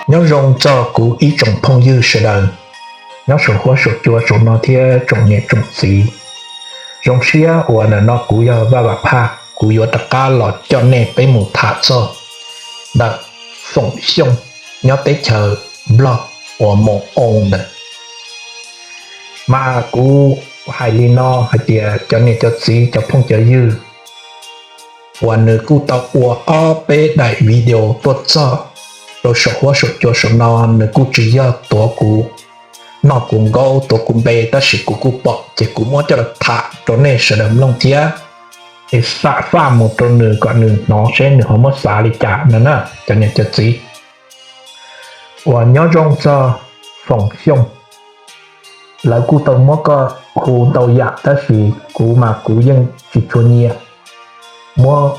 Nyob zoo txog kuv ib tsoom phooj ywg sawv daws nyob saum huab saum cua saum no thiab tsoom niam tsoom txiv. Zoo siab uas ntawm no kuv yog Vaj Vam Phaj, kuv yuav rov qab los coj nej peb mus tham txog ntawm Foom Xyooj nyob teb chaws Nplog uas Moo Oo ntawd. Mas kuv hais li no hais tias cov niam cov txiv cov phooj cov ywg, uas nws kuj tau ua ob peb daim video tuaj txog rau saum huab saum cua saum no, nws kuj tsis yog tuav kuv noj kuv nkaub tuav kuv npe, tab sis kuv kuj pom ces kuv muab coj los tham rau nej sawv daws mloog thiab. Es xam faj mus rau nws kom nws hnov seb nws ho muab xav li cas no na cov niam cov txiv. Uas nyob zoo txog Foom Xyooj, lawv kuj tau muab koj hu ntau yam tab sis kuv mas kuv yeej tsis tshua nyiam muab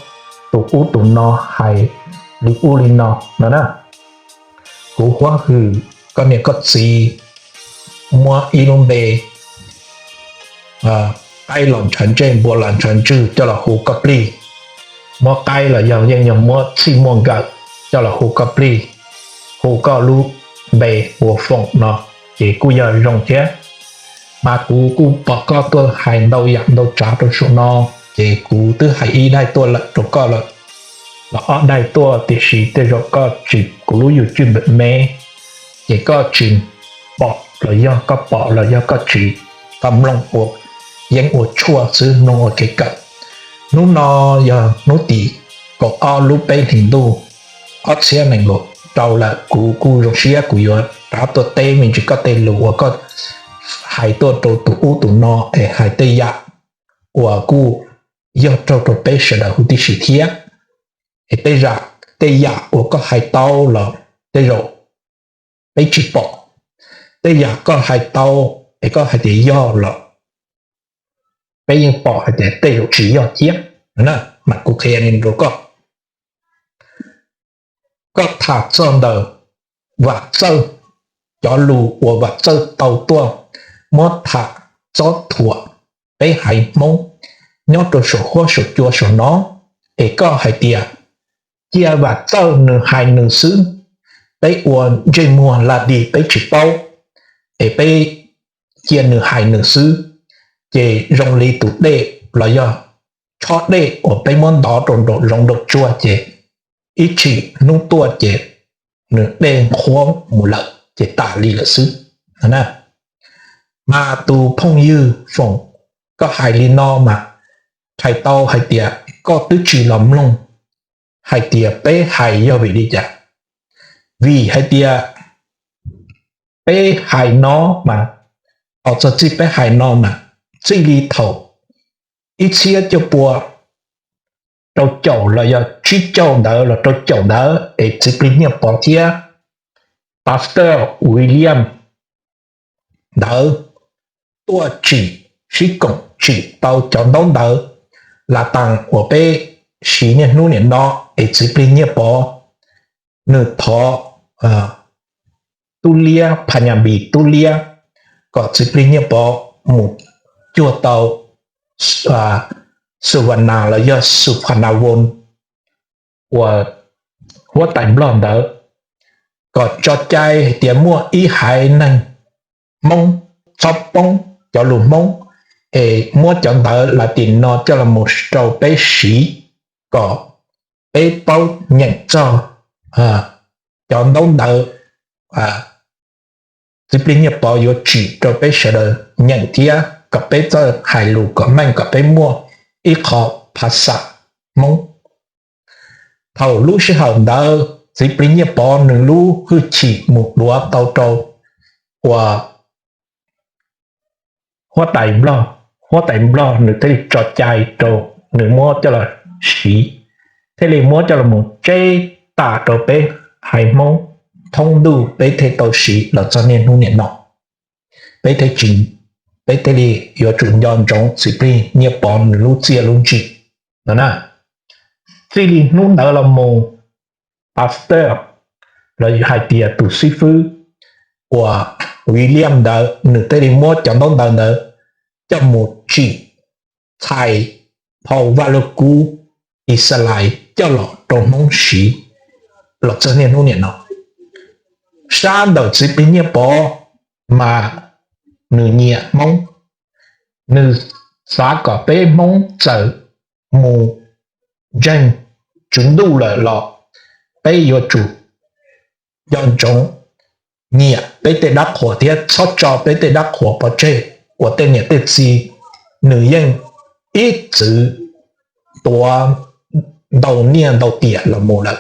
tus ub tus no hais li ub li no no na. Kuv huab hwm koj niam koj txiv muab ib lub npe qaib los ntshav ntsej npua los ntshav ntswg coj los hu koj plig, muab qaib los yog yeej yog muab txhij muaj nkawm coj los hu koj plig, hu koj lub npe ua Foom no, ces kuj yog zoo thiab. Mas kuv kuj pom koj tuaj hais ntau yam ntau tsav rau saum no, ces kuv twb hais ib daim tuaj lawm rau koj lawm, los ob daim tuaj, tiam sis tej zaum koj tsis, kuv lub YouTube me, ces koj tsis pom los yog koj pom los yog koj tsis, koj mloog ua yeeb ua tshuaj xwb, mloog ua kev kawm. Hnub no yog hnub tim kaum ob lub peb hlis ntuj ob txhiab nees nkaum rau lawm, kuv kuj zoo siab kuv yuav rov tuaj teb me ntsis koj tej lus uas koj hais tuaj rau tus ub tus no es hais tej yam uas kuj yog raug rau peb sawv daws huv tib si thiab. Es tej, tej yam uas koj hais tau los tej zaum peb tsis pom, tej yam koj hais tau es koj hais tias yog los peb yeej pom hais tias tej zaum tsis yog thiab. Mas kuv qhia li rau koj, koj tham txog ntawm Vam Txawj, cov lus uas Vam Txawj tau tuaj muab tham txob thuam peb haiv Hmoob nyob rau saum huab saum cua saum no, es koj hais tias cia Vam Txawj nws hais nws xwb, peb ua ntsej muag la dig peb tsis paub, es peb cia nws hais nws xwb, ces zoo li tus dej los yog tshob dej uas peb muab ntov rau nraum zoov nraum tsuag ces ib chim hnub tuaj ces nws dej nqhuab mus lawm ces tas li lawm xwb. Mas tus phooj ywg Foom, koj hais li no mas qhia tau hais tias koj twb tsis los mloog hais tias peb hais yog vim li cas. Vim hais tias peb hais no mas, txog txij peb hais no mas, txij li thaum ib txhiab cuaj pua rau caum los yog tsib caug ntawd los rau caum ntawd es Txiv Plig Nyiaj Pov thiab Pastor William ntawd tuaj tsim, sib koom tsim tau cov ntaub ntawv Latas uas peb siv niaj hnub nim no, es Txiv Plig Nyiaj Pov nws thov Tub Liab, Phas Nyas Npis Tub Liab, kom Txiv Plig Nyiaj Pov mus cuag tau Xu Vas Nas los yog Xu Phas Nas Voos uas huab tais Nplog ntawd, kom tso cai hais tias muaj ib haiv neeg Hmoob txhob poob cov lus Hmoob, es muab cov ntawv Latas no coj los mus rau peb siv, kom peb paub nyeem txog cov ntaub ntawv Txiv Plig Nyiaj Pov yuav tsim rau peb sawv daws nyeem thiab kom peb txawj hais lus kom meej, kom peb muaj ib qho phas xas Hmoob. Thaum lub sij hawm ntawd Txiv Plig Nyiaj Pov nws lub hwj chim mus duav tau rau uas huab tais Nplog, huab tais Nplog nws thiaj li tso cai rau, nws muab coj los siv, thiaj li muab coj los mus tseb tas rau peb haiv Hmoob thoob ntuj, peb thiaj tau siv los txog niaj hnub nim no. Peb thiaj tsis, peb thiaj li yuav tsum nco ntsoov Txiv Plig Nyiaj Pov nws lub txiaj lub ntsig no na. Txij li hnub ntawd los mus, Pastor los hais tias tus xib fwb uas William ntawd nws thiaj li muab cov ntaub ntawv ntawd coj mus tsim txhais phau Vaj Lug Kub Ixalais coj los rau Hmoob siv los txog niaj hnub nim no. Sab ntawm Txiv Plig Nyiaj Pov mas nws nyiam Hmoob, nws xav kom peb Hmoob txawm mus ntseeg Tswv Ntuj lawm los peb yuav tsum nco ntsoov nyiam peb tej dab qhuas thiab txhob tso peb tej dab qhuas pov tseg uas tej niam tej txiv nws yeej ib txwm tuav ntau niaj ntau tiam los mus lawm.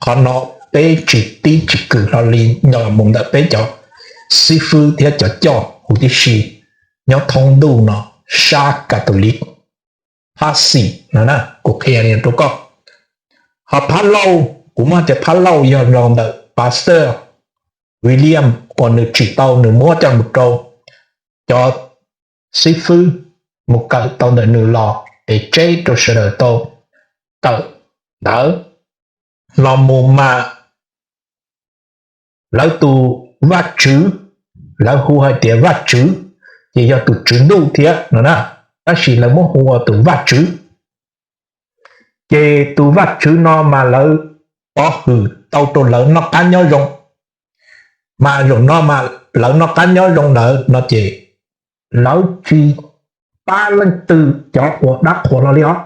Qhov no peb tsis tib tsis kwm hlo li, nyob mus ntawm peb cov xib fwb thiab cov coj huv tib si nyob thoob ntuj no, sab Catholic, phab xis no na, kuv qhia li rau koj. Ho phab lauj, kuv muab tias phab lauj yog los ntawm Pastor William uas nws tsim tau, nws muab coj mus rau cov xib fwb mus kawm tau ntawm nws los es tseb rau sawv daws tau kawm ntawv los mus mas lawv tus Vajtswv, lawv hu hais tias Vajtswv ces yog tus Tswv Ntuj thiab no na, tab sis lawv muab hu ua tus Vajtswv. Ces tus Vajtswv no mas lawv pov hwm tau rau lawv noj qab nyob zoo, mas zaum no mas lawv noj qab nyob zoo lawm no ces lawv tsis pab leej twg cov uas dab qhuas los li os.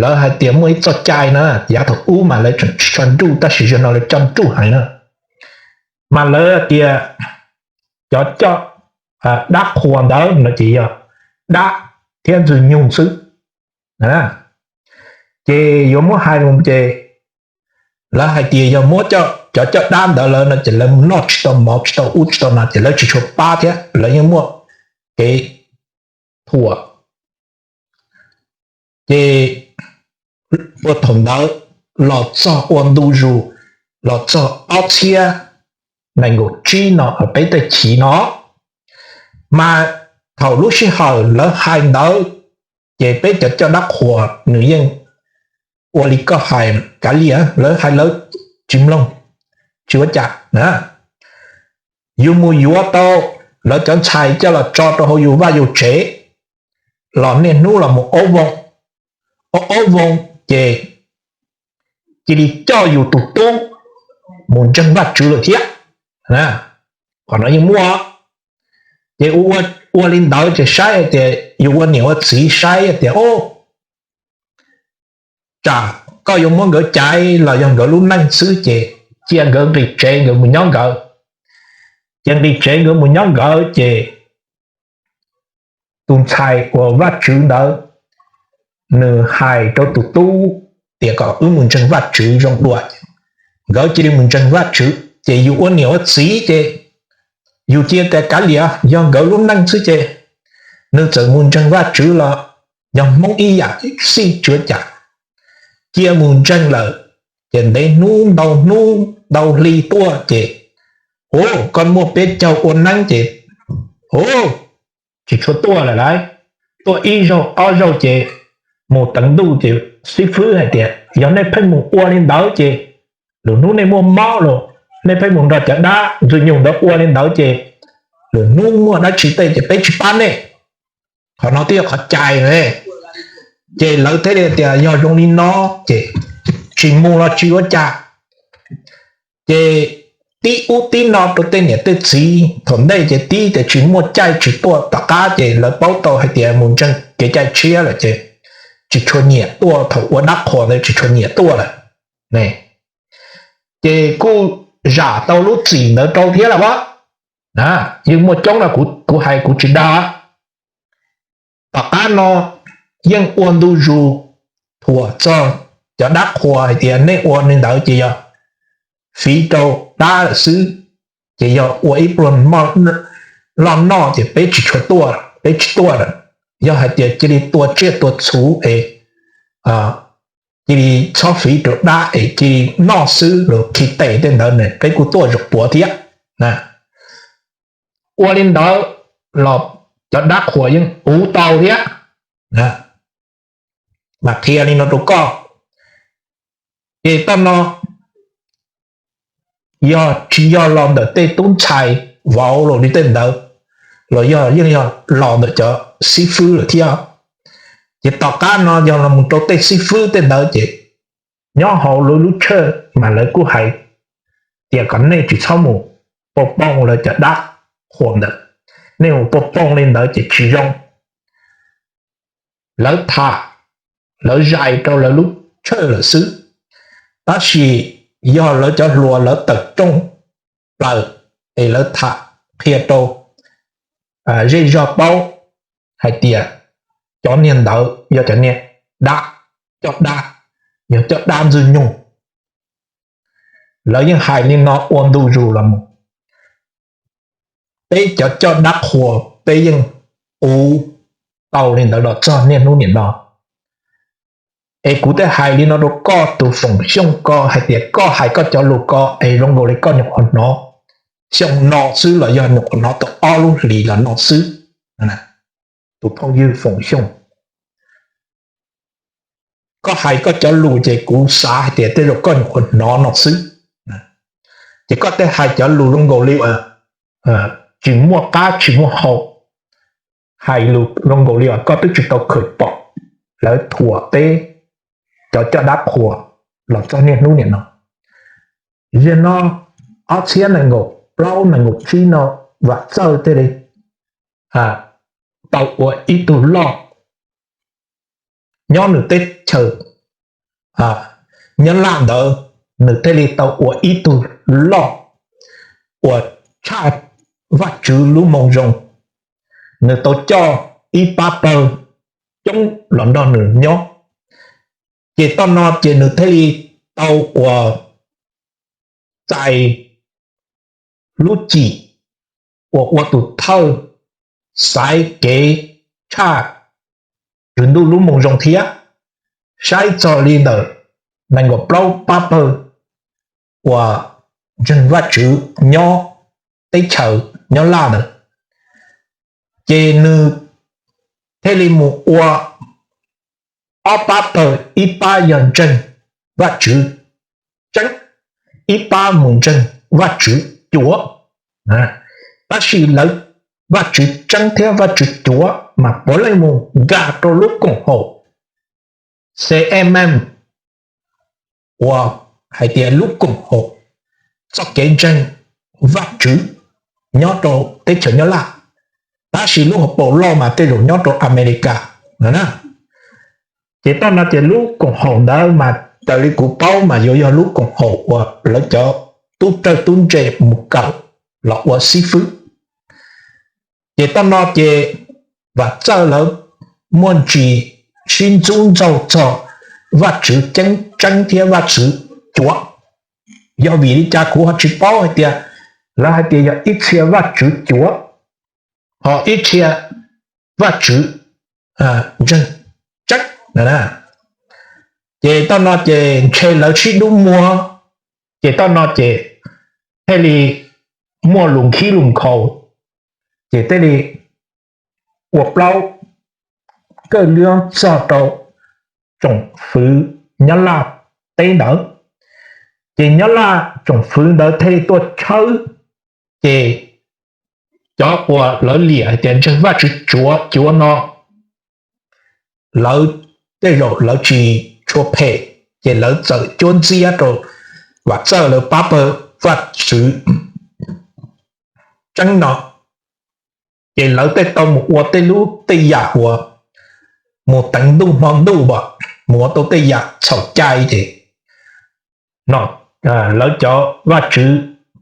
Lawv hais tias muaj ib txoj cai na, yav thaum ub mas lawv tseem tsis tshua nruj tab sis zaum no lawv coj nruj heev na. Mas lawv tias cov coj dab qhuas ntawd no ces yog dab thiab ntxwg nyoog xwb. Ces yuav muab hais ces lawv hais tias yog muab cov coj dab ntawd lawm no ces lawv mus noj tsis tau mov tsis tau ub tsis tau no ces lawv tsis tshua pab thiab lawv yeej muaj kev thuam. Ces ua thaum ntawd los txog ua ntu zus los txog ob txhiab nees nkaum tsib no peb tej chiv no, mas thaum lub sij hawm lawv hais ntawd ces peb cov coj dab qhuas nws yeej ua li koj hais kav liam, lawv hais lawv tsis mloog, tsis ua cas. Yus mus yuav tau lawv cov ntxhais coj los tso rau hauv yus vaj yus tsev los niaj hnub los mus aub voo, aub voo ces cia li coj yus tus tub mus ntseeg Vajtswv lawm thiab. Qhov no yeej muaj. Ces ua li ntawd ces saib hais tias yus ua niam ua txiv saib hais tias o, tsam koj yuav muab nkawd caiv los yog nkawd lub neej xwb ces cia nkawd nqis tsev nkawd mus nyob nkawd. Ces nqis tsev nkawd mus nyob nkawd ces tus ntxhais uas Vajtswv ntawd nws hais rau tus tub tias kom wb mus ntseeg Vajtswv zoo dua. Nkawd cia li mus ntseeg Vajtswv ces yus ua niam ua txiv ces yus cia tias kav liam yog nkawd lub neej xwb ces nws txawm mus ntseeg Vajtswv los yog Hmoob ib yam xij tsis ua cas. Cia mus ntseeg lawm ces ntev hnub ntau hnub ntau hli tuaj ces, u, koj muaj peb caug ua neeb ces, u, tsis tshua tuaj lawm lauj. Tuaj ib zaug ob zaug ces mus teev ntuj ces xib fwb hais tias yog nej pheej mus ua li ntawd ces lwm hnub nej muaj mob los nej pheej mus nrog cov dab ntxwg nyoog ntawd ua li ntawd ces lwm hnub muaj dab tsi tej ces peb tsis pab nej. Qhov no twb yog qhov cai ne. Ces lawv thiaj li tias yog zoo li no ces tsis mus los tsis ua cas. Ces tib ub tib no rau tej niam tej txiv thaum ntej ces tib tias tsis muaj caij tsis tuaj, tom qab ces lawv paub tau hais tias mus ntseeg kev cai tshiab lawm ces tsis tshua nyiam tuaj, thaum ua dab qhuas ntawd tsis tshua nyiam tuaj lawm. Ces kuj zam tau lub txim ntawd rau thiab lauj. Yeej muaj coob no, kuv hais kuv tsis dag. Tom qab no yeej ua ntu zus thuam txog cov dab qhuas hais tias nej ua li ntawd ces yog fiv rau dab lawm xwb, ces yog ua ib pluag loj noj ces peb tsis tshua tuaj, peb tsis tuaj lawm. Yog hais tias cia li tua tsiaj tua txhu es cia li txhob fiv rau dab es cia li noj xwb los khi tes tej ntawd ne peb kuj tuaj zaum puav thiab. Ua li ntawd los cov dab qhuas yeej uv tau thiab. Mas qhia li no rau koj, ces toj no yog tsis yog los ntawm tej tub ntxhais vauv los li tej ntawd, los yog yeej yog los ntawm cov xib fwb lawm thiab. Ces tom qab no yog los mus rau tej xib fwb tej ntawd ces nyob hauv lub lub tshawj mas lawv kuj hais tias kom nej tsis txhob mus poo poo lawv cov dab qhuas ntawd, nej mus poo poo li ntawd ces tsis zoo. Lawv tham, lawv zais rau lawv lub tshawj lawm xwb, tab sis yog lawv cov hluas lawv tawm rooj plaws es lawv tham qhia rau zej zog paub hais tias cov niag ntawd yog cov niag dab, coj dab, yog coj dab ntxwg nyoog. Lawv yeej hais li no ua ntu zus los mus, peb cov coj dab qhuas peb yeej puv tau li ntawd los txog niaj hnub niam no. Es kuv thiaj hais li no rau koj tus Foom Xyooj, koj hais tias koj hais koj cov lus ko es zoo nkaus li koj nyuam qhuav hnov xyoo no xwb los yog nyuam qhuav hnov tau ob lub hlis los no xwb. Tus phooj ywg Foom Xyooj, koj hais koj cov lus ces kuv xav hais tias tej zaum koj nyuam qhuav hnov no xwb. Ces koj thiaj hais cov lus zoo nkaus li tsis muaj qab tsis muaj hau, hais lus zoo nkaus li koj twb tsis tau khaws pom lawv thuam peb cov coj dab qhuas los txog niaj hnub niam no. Zaum no ob txhiab nees nkaum plaub nees nkaum tsib no, Vam Txawj thiaj li tau ua ib tug loj nyob nws teb chaws Nyab Laj ntawd, nws thiaj li tau ua ib tug loj uas tshaj Vajtswv lub Moo Zoo. Nws tau coj ib pab pawg coob los nrog nws nyob, ces tom no ces nws thiaj li tau uas txais lub cim uas ua tus thawj xaiv kev tshaj Tswv Ntuj lub Moo Zoo thiab. Saib txog li ntawm nees nkaum plaub pab pawg uas ntseeg Vajtswv nyob teb chaws Nyab Laj ntawd, ces nws thiaj li mus ua ob pab pawg, ib pab yog ntseeg Vajtswv tseeb, ib pab mus ntseeg Vajtswv cuav. Tab sis lawv Vajtswv tseeb thiab Vajtswv cuav mas puav leej mus nkag rau lub koom haum C M M uas hais tias lub koom haum txoj kev ntseeg Vajtswv nyob rau teb chaws Nyab Laj, tab sis lub hauv paus loj mas tej zaum nyob rau Amelikas no na. Ces tom no ces lub koom haum ntawd mas raws li kuv paub mas yuav yog lub koom haum uas lawv cov tub rawg tub ntse mus kawm los ua xib fwb. Ces tom no ces Vam Txawj lawv muaj ntsis sib ntxub ntxaug txog Vajtswv ceeb tseeb thiab Vajtswv cuav. Yog vim li cas kuv ho tsis paub hais tias lawv hais tias yog ib txhia Vajtswv cuav, ho ib txhia Vajtswv ntseeg tseeb. Ces tom no ces ntshe lawv sib dub muag, ces tom no ces thiaj li muaj lus khib lus nkhaus, ces thiaj li ua plaub kawj lwb txog rau tsoom fwv Nyab Laj teb ntawd. Ces Nyab Laj tsoom fwv ntawd thiaj li tuaj tshawb, ces cov uas lawv liam hais tias ntseeg Vajtswv cuav cuav no, lawv tej zaum lawv tsis tshua phem, ces lawv txawm cuab ntxiab rau Vam Txawj lawv pab pawg Vajtswv tseeb no, ces lawv thiaj tau mus ua tej lub tej yam uas mus teev ntuj hmo ntuj, mus ua tau tej yam txhaum cai, ces no lawv cov Vajtswv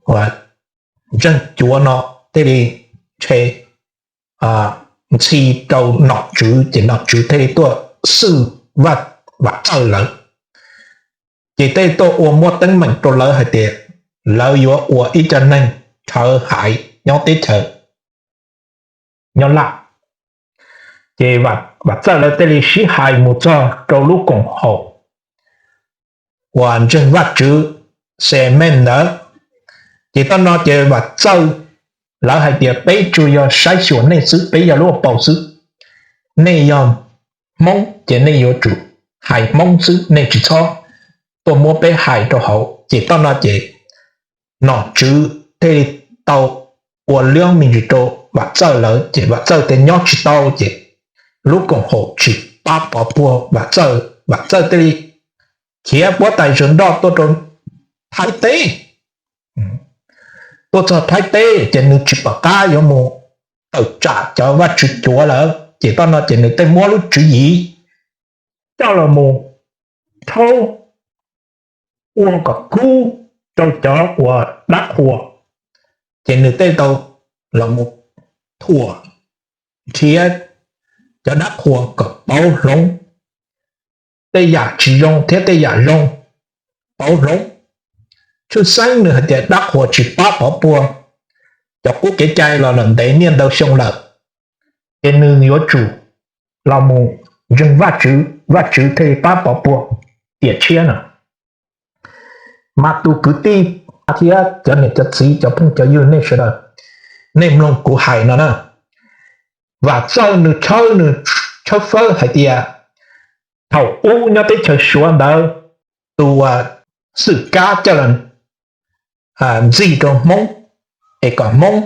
uas ntseeg cuav no thiaj li ntshe ntxhi rau nom tswv, ces nom tswv thiaj li tuaj xwj Vam Txawj lawv, ces thiaj tuaj ua muaj teeb meem rau lawv hais tias lawv yuav ua ib co neeg rhawv haiv nyob teb chaws Nyab Laj. Ces Vam Txawj lawv thiaj li sib hais mus txog rau lub koom haum uas ntseeg Vajtswv C M M ntawd. Ces tom no ces Vam Txawj lawv hais tias peb tsuas yog saib xyuas nej xwb, peb yog lub hauv paus xwb. Nej yog Hmoob ces nej yuav tsum hais Hmoob xwb, nej tsis txhob tuaj muab peb hais rau hauv. Ces tom no ces nom tswv thiaj li tau ua liab me ntsis rau Vam Txawj lawv, ces Vam Txawj thiaj nyob tsis tau, ces lub koom haum tsis pab pov puag Vam Txawj, Vam Txawj thiaj li khiav puab tais zog nroj tuaj rau Thaib teb. Tuaj txog Thaib teb ces nws tsis pom qab yuav mus tawm tsam cov vaj tswv cuav lawm, ces toj no ces nws tej muab lub tswv yim coj los mus rhaub ua kom kub rau cov uas dab qhuas, ces nws tej tau los mus thuam nrhiav cov dab qhuas kom pauv hloov tej yam tsis zoo thiab tej yam zoo pauv hloov. Tshwj xeeb nws hais tias dab qhuas tsis pab pov puag, cov qub kev cai los lawm ntev niaj ntau xyoo lawm, ces nws yuav tsum los mus ntseeg Vajtswv, Vajtswv thiaj pab pov puag tiam tshiab no. Mas tus kwv tij thiab cov niam cov txiv cov phooj cov ywg nej sawv daws, nej mloog kuv hais no na, Vam Txawj nws tshawb, nws tshawb fawb hais tias thaum ub nyob teb chaws Suav ntawd, tus uas xwm kab coj los ntxig rau Hmoob, es kom Hmoob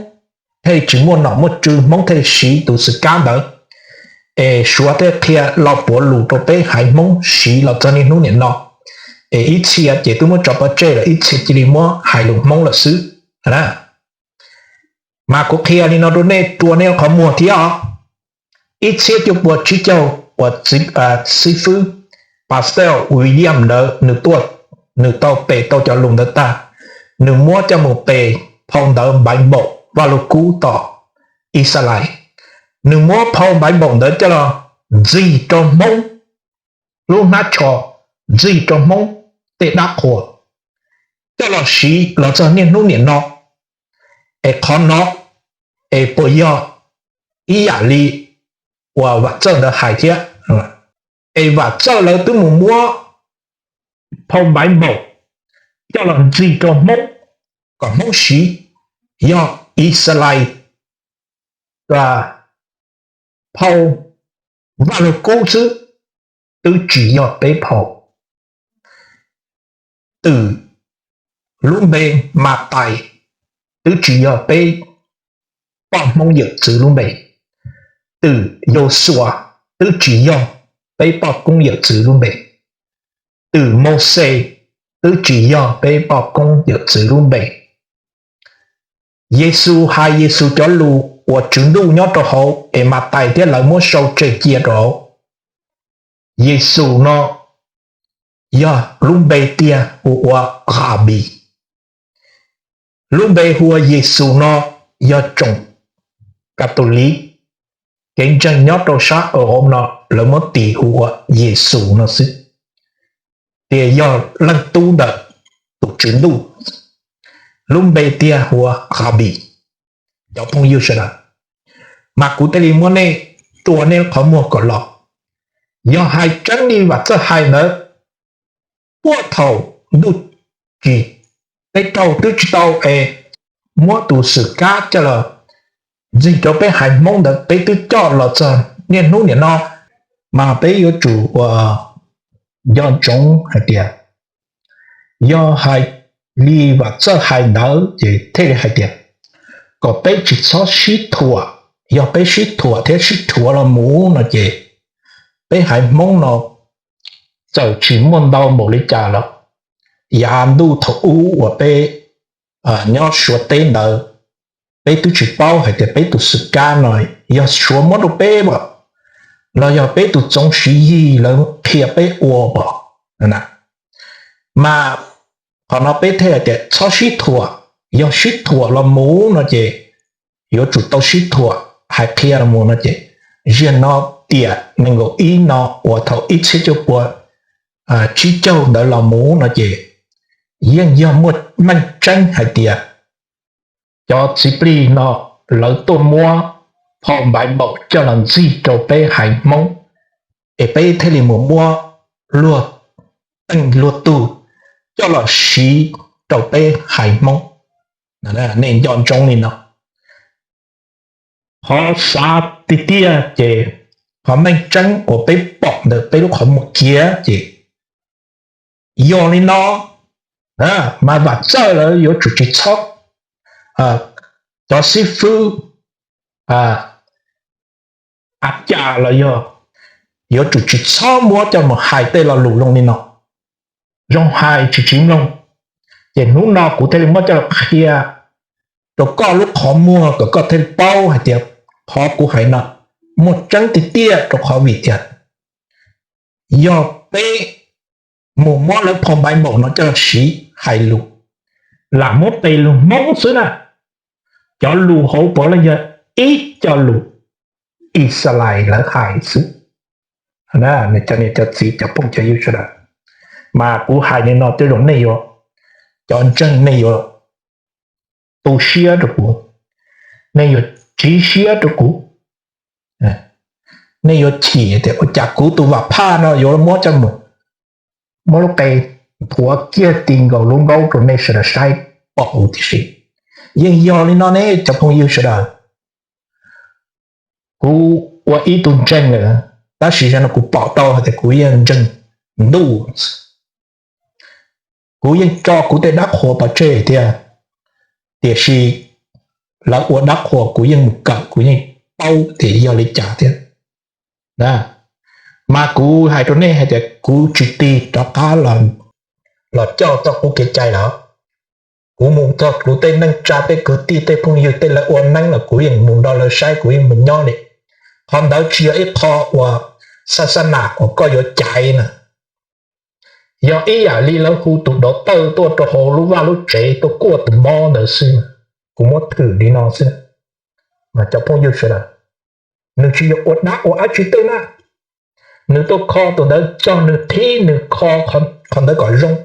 thiaj tsis muaj nom muaj tswv, Hmoob thiaj siv tus xwm kab ntawd, es Suav thiaj qhia lo puav lus rau peb haiv Hmoob siv los txog niaj hnub niam no. Es ib txhia ces twb muab tso pov tseg lawm, ib txhia cia li muab hais lus Hmoob lawm xwb. Mas kuv qhia li no rau nej rua nej qhov muag thiab os. Ib txhiab cuaj pua tsib caug uas xib fwb Pastor William ntawd nws tuaj, nws tau pe tau cov lus ntawd tag, nws muab coj mus pe phau ntawv Npaiv Npaum Vaj Lug Kub tom Ixalais. Nws muab phau Npaiv Npaum ntawd coj los ntxig rau Hmoob lub hnab tsho, ntxig rau Hmoob tej dab qhuas coj los siv los txog niaj hnub niam no. Es qhov no es puas yog ib yam li uas Vam Txawj ntawd hais thiab? Es Vam Txawj lawv twb mus muab phau Npaiv Npaum coj los ntxig rau Hmoob kom Hmoob siv, yog Ixalais phau Vaj Lug Kub xwb, twb tsis yog peb phau. Twm lub npe Matais twb tsis yog peb poj Hmoob yawm txwv lub npe. Twm Yausuas twb tsis yog peb poj koob yawm txwv lub npe. Twm Mauxes twb tsis yog peb poj koob yawm txwv lub npe. Yexus hais Yexus cov lus uas Tswv Ntuj nyob rau hauv es Matais thiab lawv muab sau tseg cia rau hauv. Yexus no yog lub npe tiag hu ua Rabbi. Lub npe hu ua Yexus no yog tsoom Catholic, kev ntseeg nyob rau sab Europe no lawv muab tis hu ua Yexus no xwb, tias yog leej tub ntawm tus Tswv Ntuj. Lub npe tiag hu ua Rabbi. Cov phooj ywg sawv daws, mas kuv thiaj li muab nej rua nej qhov muag kom los. Yog hais tseeb li Vam Txawj hais ntawd, puag thaum ntuj tsim, teb raug twb tsis tau es muab tus xwm kab coj los ntxig rau peb haiv Hmoob ntawd peb twb coj los txog niaj hnub niam no, mas peb yuav tsum ua nco ntsoov hais tias yog hais li Vam Txawj hais ntawd ces thiaj li hais tias kom peb tsis txhob sib thuam. Yog peb sib thuam thiab sib rhuav los mus no ces peb haiv Hmoob no txawm tsis muaj ntau npaum li cas los yav ntuj thaum ub uas peb nyob Suav teb ntawd, peb twb tsis paub hais tias peb tus xwm kab no yog Suav muab rau peb pom, los yog peb tus txoov siv yig lawv qhia peb ua pom. Mas qhov no peb thiaj hais tias txhob sib thuam. Yog sib thuam los mus no ces yuav tsum tau sib thuam. Hais qhia los mus no ces ziag no tiam nees nkaum ib no uas thaum ib txhiab cuaj pua tsib caug ntawd los mus no ces yeej yog muaj meej tseeb hais tias cov txiv plig no lawv tuaj muab phau Npaiv Npaum coj los ntxig rau peb haiv Hmoob, es peb thiaj li mus muab luag teej luag tug coj los siv rau peb haiv Hmoob. Nej nco ntsoov li no. Qhov xav tiag tiag ces qhov meej tseeb uas peb pom ntawm peb lub qhov muag kiag ces yog li no, mas Vam Txawj lawv yuav tsum tsis txhob, cov xib fwb a cas los yog yuav tsum tsis txhob muab coj mus hais tej lo lus zoo li no. Zoo hais tsis tsis mloog, Ces hnub no kuv thiaj li muab coj los qhia rau koj lub qhov muag kom koj thiaj paub hais tias qhov kuv hais no muaj tseeb tiag tiag, rau qhov vim tias yog peb mus muab lawv phau Npaiv Npaum no coj los siv hais lus, lam muab tes lus Hmoob xwb na, cov lus hauv paus los yog ib co lus Ixalais lawv hais xwb. Cov niam cov txiv cov phooj cov ywg sawv daws, mas kuv hais li no tej zaum nej yuav, cov ntseeg nej yuav tu siab rau kuv, nej yuav tsiv siab rau kuv, nej yuav chim tias ua cas kuv tus vam phaj no yuav muab coj mus, muab lub qe thuav kiag ti nkaus lub nkaub rau nej sawv daws saib pom huv tib si. Yeej yog li no ne cov phooj ywg sawv daws. Kuv ua ib tug ntseeg lawm, tab sis zaum no kuv pom tau hais tias kuv yeej ntseeg ntuj. Kuv yeej tso kuv tej dab qhuas pov tseg thiab, tiam sis lawv ua dab qhuas kuv yeej mus kawm, kuv yeej paub tias yog li cas thiab. Mas kuv hais rau nej hais tias kuv tsis tig rov qab los coj txoj qub kev cai lawm. Kuv mus txog kuv tej neej tsa tej kwv tij tej phooj ywg tej lawv ua neeb los kuv yeej mus nrog lawv saib, kuv yeej mus nyob li. Qhov ntawd tsis yog ib qho uas xa xa nas uas koj yuav caiv na. Yog ib yam li lawv hu tus dov tawj tuaj rau hauv lub vaj lub tsev tuaj kuaj tus mob ntawd xwb, kuv muab thwm li no xwb. Mas cov phooj ywg sawv daws, nws tsis yog ua dab ua dab tsi tej na, nws tuaj kho tus ntawd txog nws thib nws kho qhov ntawd kom zoo,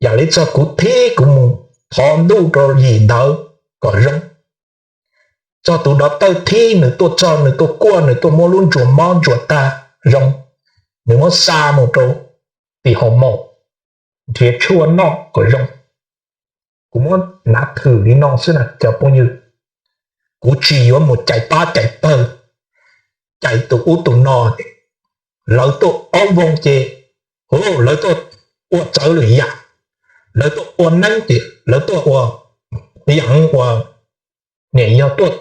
yam li txog kuv thib kuv mus thov ntuj rau yim ntawd kom zoo. Txog tus dov tawj thib nws tuaj txog nws tuaj kuaj nws tuaj muab lub ntsuas mob ntsuas tag zoo, nws muab xa mus rau tim hoo maum nrhiav tshuaj noj kom zoo. Kuv muab nav thwm li no xwb na cov phooj ywg. Kuv tsis yuav mus cais pab cais pawg, cais tus ub tus no. Lawv tuaj aub voog ces lawv tuaj ua txawv lwm yam, lawv tuaj ua neeb ces lawv tuaj ua yam ua, niam yog tuaj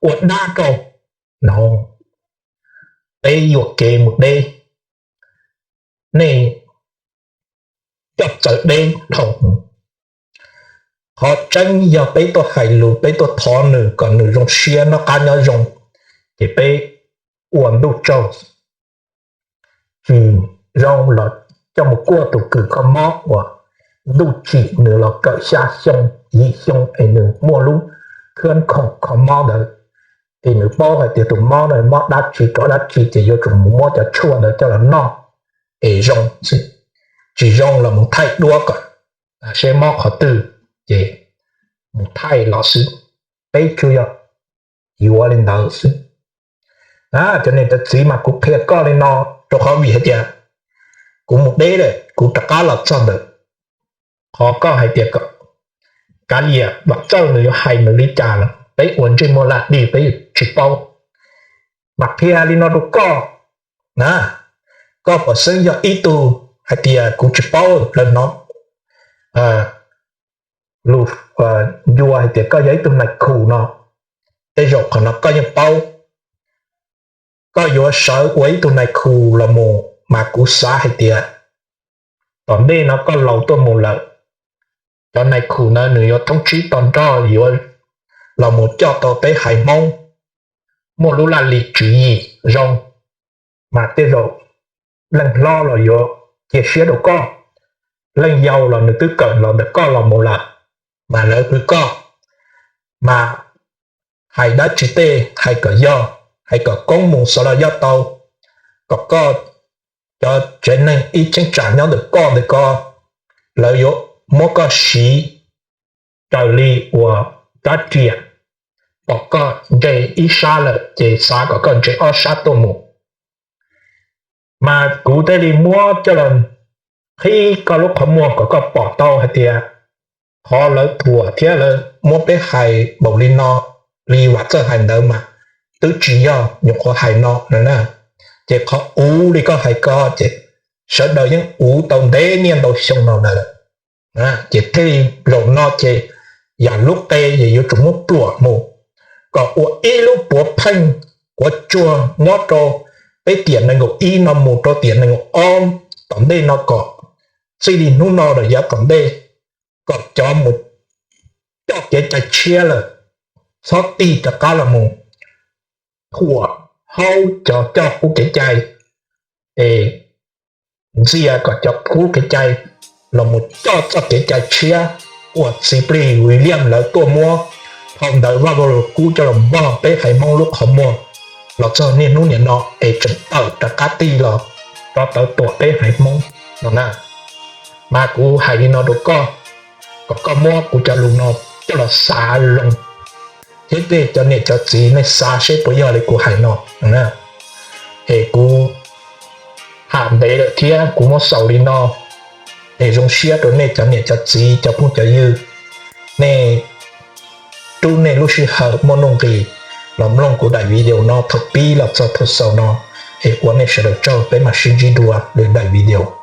ua dab rau no, peb yuam kev mus deb, nej coj txawv deb dhau. Qhov tseeb yog peb tuaj hais lus peb tuaj thov nws kom nws zoo siab noj qab nyob zoo, ces peb ua ntuj tsaug. Tsis zoo los coj mus kuaj tus kws kho mob uas ntuj tsim nws los kawm xya xyoo yim xyoo es nws muaj lub khab khoom kho mob ntawd, es nws paub hais tias tus mob no mob dab tsi rov dab tsi ces yuav tsum mus muab cov tshuaj ntawd coj los noj es zoo xwb. Tsis zoo los mus thaij duab kom seb mob qhov twg ces mus thaij los xwb. Peb tsuas yog yuav li ntawd xwb. Cov niam cov txiv mas kuv qhia koj li no rau qhov vim hais tias kuv mus deb lawm kuv rov qab los txog ntawm qhov koj hais tias kom kav liam Vam Txawj nws yuav hais nws li cas los peb ua ntsej muag lam dig peb tsis paub. Mas qhia li no rau koj na, koj pom xeeb yog ib tug hais tias kuv tsis paub lawv hnov lus ncua hais tias koj yog ib tug nais khu no, tej zaum qhov no koj yeej paub. Koj yuav sawv ua ib tug nais khu los mus mas kuv xav hais tias tom ntej no koj laus tuaj mus lawm, cov nais khu ntawd nws yuav thoob tsib to nroj yuav los mus coj tau peb haiv Hmoob muaj lub laj lim tswv yim zoo, mas tej zaum leej hlob los yuav cia siab rau koj, leej yau los nws twb kawm los ntawm koj los mus lawm, mas lawv hwm koj, mas hais dab tsi tej hais kom yog, hais kom koob mus xav los yog tau, kom koj cov tsev neeg ib cheeb tsam nyob ntawm koj ntawm ko lawv yuav muab koj siv raws li uas rab riam, pom koj ntse ib sab lawm ces xav kom koj ntse ob sab tuaj mus. Mas kuv thiaj li muab coj los qhib koj lub qhov muag kom koj pom tau hais tias qhov lawv thuam thiab lawv muab peb hais npaum li no, li Vam Txawj hais ntawd mas twb tsis yog nyuam qhuav hais no na. Ces qhov uv li koj hais ko ces sawv daws yeej uv tau ntev niaj ntau xyoo no ntawd lawm. Ces thiaj li zaum no ces yam lub qe ces yuav tsum muab pluam mus kom ua ib lub puav pheej quav tsuag nyob rau peb tiam nees nkaum ib no mus rau tiam nees nkaum ob tom ntej no kom txij li hnub no rau yav tom ntej, kom cov mus coj kev cai tshiab lawm txhob tig rov qab los mus thuam haub cov coj qub kev cai, es ntxias kom cov qub kev cai los mus coj txoj kev cai tshiab uas txiv plig William lawv tuaj muab phau ntawv Vaj Vau Lus Kub coj los npog peb haiv Hmoob lub qhov muag los txog niaj hnub niam no es tseem tawm rov qab tig los rov tawv tuam peb haiv Hmoob no na. Mas kuv hais li no rau koj, kom koj muab kuv cov lus no coj los xav zoo, thiab tej cov niam cov txiv nej xav seb puas yog li kuv hais no. Es kuv tham ntev lawm thiab kuv muab xaus li no, es zoo siab rau nej cov niam cov txiv cov phooj cov ywg, nej rub nej lub sij hawm muaj nuj nqis los mloog kuv daim video no thaum pib los txog thaum xaus no, es ua nej sawv daws tsaug, peb mam sib ntsib dua lwm daim video.